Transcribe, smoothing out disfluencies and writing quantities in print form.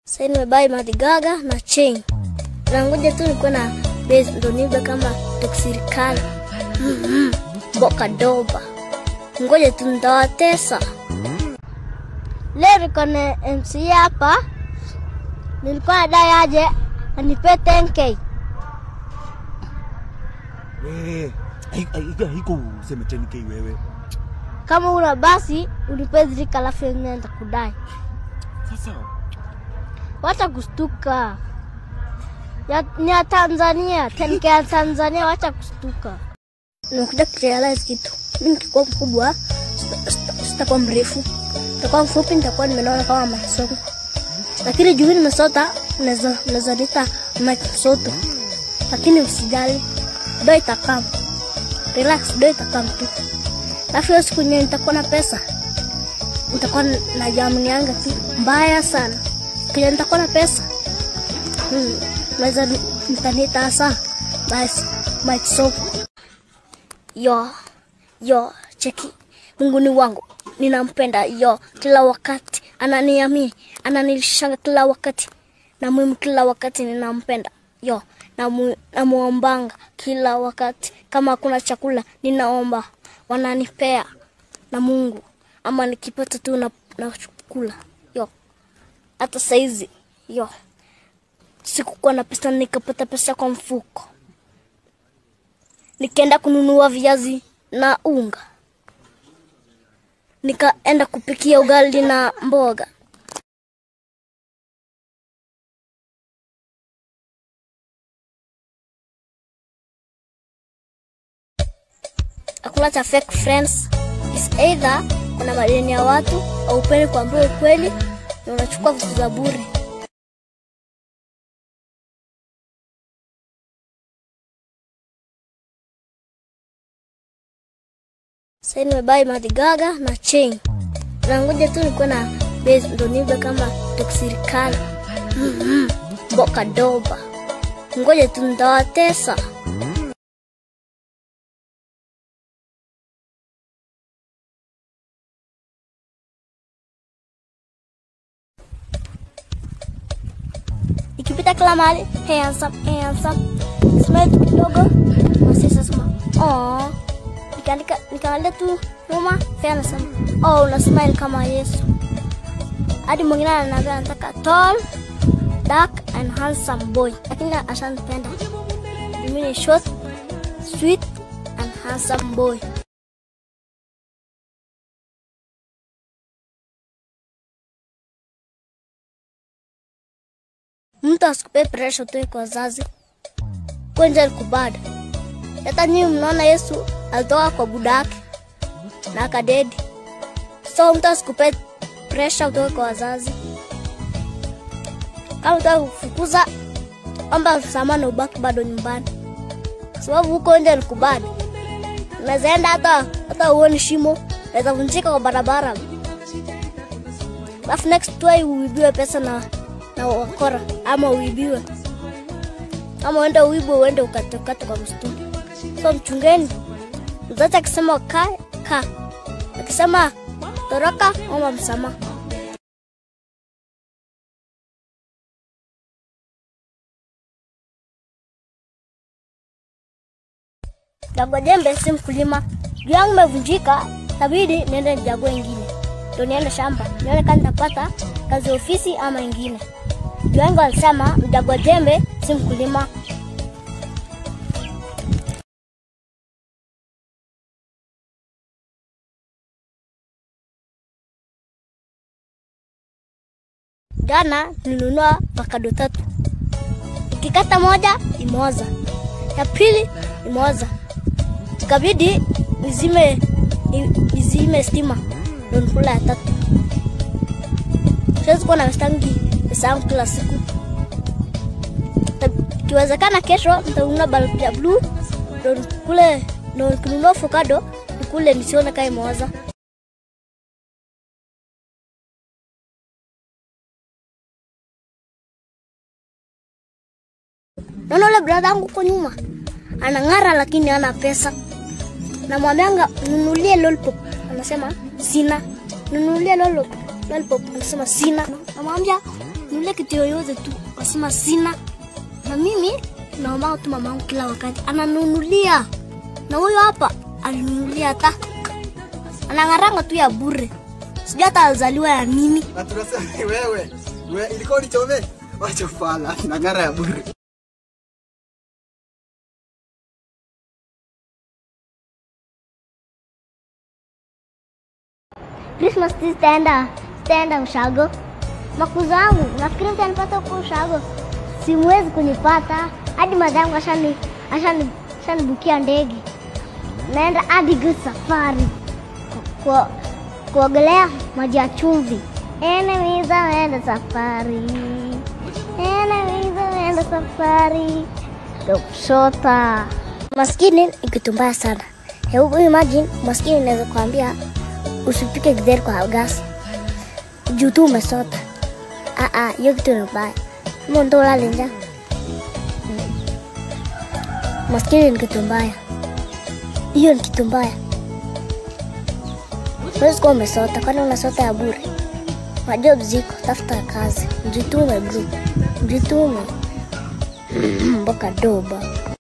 Sasa nimebuy Madigaga na chain. Nangoja tu nikuwe na base ndo nibe kama toksirikali. Boka doba. Ngoja tu nitawatesa. Leo niko na MC hapa. Nilikuwa nadai aje anipe 10k. Wewe, haiko useme 10k wewe. Kama una basi unipe 3 alafu nenda kudai. Sasa wacha kustuka. Ni ya Tanzania, 10k ya Tanzania, wacha kustuka. Nimekuja kurealize kitu. Mimi nikikuwa mkubwa sitakuwa mrefu. Nitakuwa mfupi, nitakuwa nimenona kama Masongo. Lakini juu nimesota, naweza nita Mike Msoto. Lakini usijali, do itakam. Relax, do itakam tu. Alafu hiyo siku yenyewe nitakuwa na pesa. Nitakuwa na jamani tu mbaya sana. Kile nitakuwa na pesa. Naweza nitanita hasa basi Mike Sonko. Yo, cheki. Mungu ni wangu, ninampenda yo kila wakati. Ananiamini, ananilishanga kila wakati. Na muhimu kila wakati ninampenda. Yo, namuombanga kila wakati. Kama hakuna chakula ninaomba, wananipea na Mungu. Ama nikipata tu na chakula. Yo. Hata saizi, yo. Sikukuwa na pesa, nikapata pesa kwa mfuko. Nikaenda kununua viazi na unga. Nikaenda kupikia ugali na mboga. Hakuna cha fake friends. It's either kuna madeni ya watu au upende kuambiwa ukweli na unachukua vitu za bure. Sasa nimebuy Madigaga na chain. Nangoja tu nikuwe na base ndo nibe kama toksirikali. Boka doba. Ngoja tu nitawatesa. Nikipita kila mahali, hey handsome, hey handsome. Smile tu kidogo, masisa sema, oh. Nikaangalia tu nyuma, pia anasema, oh, una smile kama Yesu. Hadi mwingine ananiambia anataka tall, dark and handsome boy. Lakini ashanipenda. Mimi ni short, sweet and handsome boy. Mtu asikupe pressure tu kwa wazazi. Kwanza alikubada. Hata nyinyi mnaona Yesu alitoka kwa budake na akadedi. So mtu asikupe pressure utoke kwa wazazi. Kama unataka kufukuza, omba msamaha na ubaki bado nyumbani. Sababu huko nje alikubada. Unaweza enda hata uone shimo, unaweza vunjika kwa barabara. Alafu next way uibiwe pesa na wakora, ama uibiwe. Ama uende uibwe, uende ukate kwa msitu. So mchungeni. Mzazi akisema kaa, kaa. Akisema toroka, omba msamaha. Jagua jembe si mkulima. Juu yangu imevunjika, itabidi niende nijague ingine. Ndio niende shamba, nione kama nitapata kazi ofisi ama ingine. Juu yangu alisema mjagua jembe si mkulima. Jana nilinunua avocado 3. Nikikata moja imeoza, ya pili imeoza. Ikabidi nizime stima ndo nikula ya 3. Siwezi kuwa na mistangi pesa yangu kila siku. Ikiwezekana kesho nitanunua bulb ya blue ndo nikule, ndo nikinunua avocado nikule nisione kama imeoza. Naona yule brother yangu huko nyuma anang'ara lakini hana pesa. Namwambianga nunulie lollipop, anasema sina. Nunulie lollipop, anasema sina. Namwambia Nile kitu yoyote tu wasema sina. Na mimi naomba tu mamangu kila wakati ananunulia. Na huyo hapa alinunulia hata anang'aranga tu ya bure. Sijui hata alizaliwa ya nini. Na tunasema wewe, wewe ilikuwa unichome? Wacha fala, nang'ara ya bure. Christmas sitaenda ushago. Makuzo wangu, nafikiri mtanipata huko ushago. Simwezi kunipata. Hadi madangu ashanibukia ndege. Naenda hadi good safari. Kuogelea maji ya chumvi. Enemies ameenda safari. Enemies ameenda safari. Kushota. Maskini ni kitu mbaya sana. Hebu imagine maskini inaweza kuambia usipike githeri kwa gas. Juu tu umesota. Hiyo kitu ni mbaya. Mbona ndo ulale njaa? Maskini ni kitu mbaya. Hiyo ni kitu mbaya. Huwezi kuwa umesota, kwani unasota ya bure? Majob ziko, tafuta kazi. Mjitume bro. Mjitume. Mboka doba.